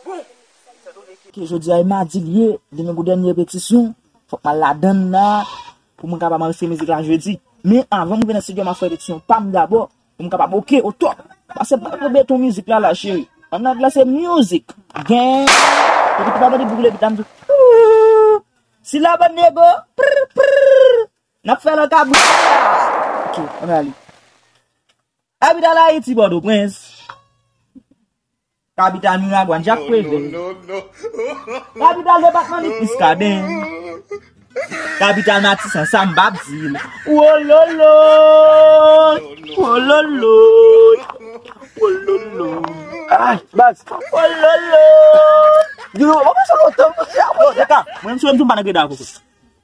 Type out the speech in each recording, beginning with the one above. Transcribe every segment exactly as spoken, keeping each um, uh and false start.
Ok, jodi a e madi l ye, demen gon dènye repetisyon. Fòk m al ladann la pou mwen kapab anrejistre mizik la jedi. Men anvan mwen vin nan estidyo, m ap fè repetisyon pa m dabò pou m kapab oke, o top. Paske m pa tonbe ton mizik la la, cheri. An anglè se music. Gen. Epi tou pa mande pou koule bit la, m di, "Ooh, si la bann nego, prr, prr, n ap fè lan kabrit la." Ok, ann ale. Kapital Ayiti, Pòtoprens. Kapital Miragwàn, Jak Preval. Kapital depatman Nip, Muscadin. Kapital Matisan, sa m p ap di l. Wololo! Wololo! Wololo! Ay, baz. Wololo! Yo, mwen pa sa lontan. Yo, Deka, mwen m sou m tou pa nan greda avè w.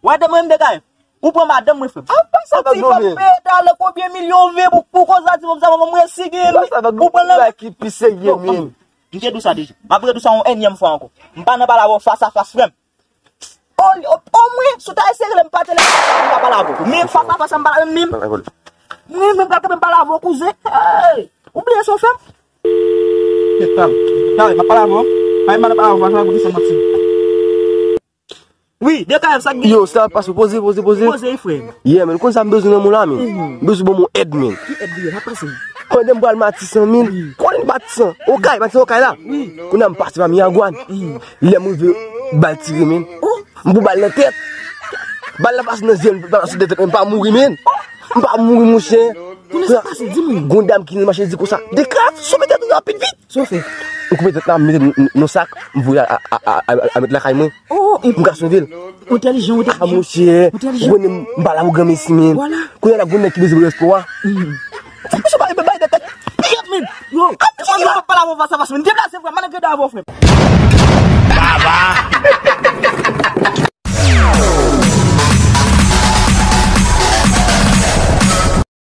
Wè, de mwen m Deka. Ou pran madanm mwen, frè m. Apa sa, ti fè m peye talè konbyen milyon ve pou, pou koz la, ti fè m sa, mwen mwen sigen. Apa sa, ou pran la ki pi serye, men. M te di w sa deja. M ap redi w sa yon ènyèm fwa ankò. M pa nan pale avè w fas a fas, frè m. O, o, omwen, si w ta eseye rele m pa telefòn, m pa pale avè w. Men fas a fas, m pale menm. Men, men, pral kanpe m pale avè w, kouzen. Hey! Ou bliye sa w fè m? Kèt, talè. Talè, m ap pale avè w. Talè, m ap pale avè w, fas a fas, ou te fè manti. Wi, de kayèm, sa k gen? Yo, sa pase, poze, poze, poze. Poze, frè. Yeah, men, konn sa m bezwen nan moun la, men. M bezwen bon moun èd, men. Ki èd li ye? Pa pase. Pandan m pral Matisan, men. Konnen Matisan, Okay, Matisan, Okay la. Wi. Kounye a m pase pa Miragwàn. Lè m rive, bal tire, men. M pou bal nan tèt. Bal la pase nan zye m, bal la sou tèt, men m pa mouri, men. M pa mouri, monchè. Kounye sa pase, di m. Gon dam ki nan machin di konsa, "Deka, sove tèt ou rapid vit." Sa w fè? M koupe tèt la, m mete l nan sak, m voye a, a, a, a, a met lakay mwen. Oh, m ka sove l. Entèlijan, entèlijan. Ah, monchè, ou konnen m pa la pou granmesi, men. Vwala. Kounye a la, gon nèg ki bezwen respè a. Sa pase pa, bay tèt. Piyèt, men. Yo, yo, yo, pa la pou fas a fas, men. Deplase, frè m, m ann greda avè w, frè m. Baba!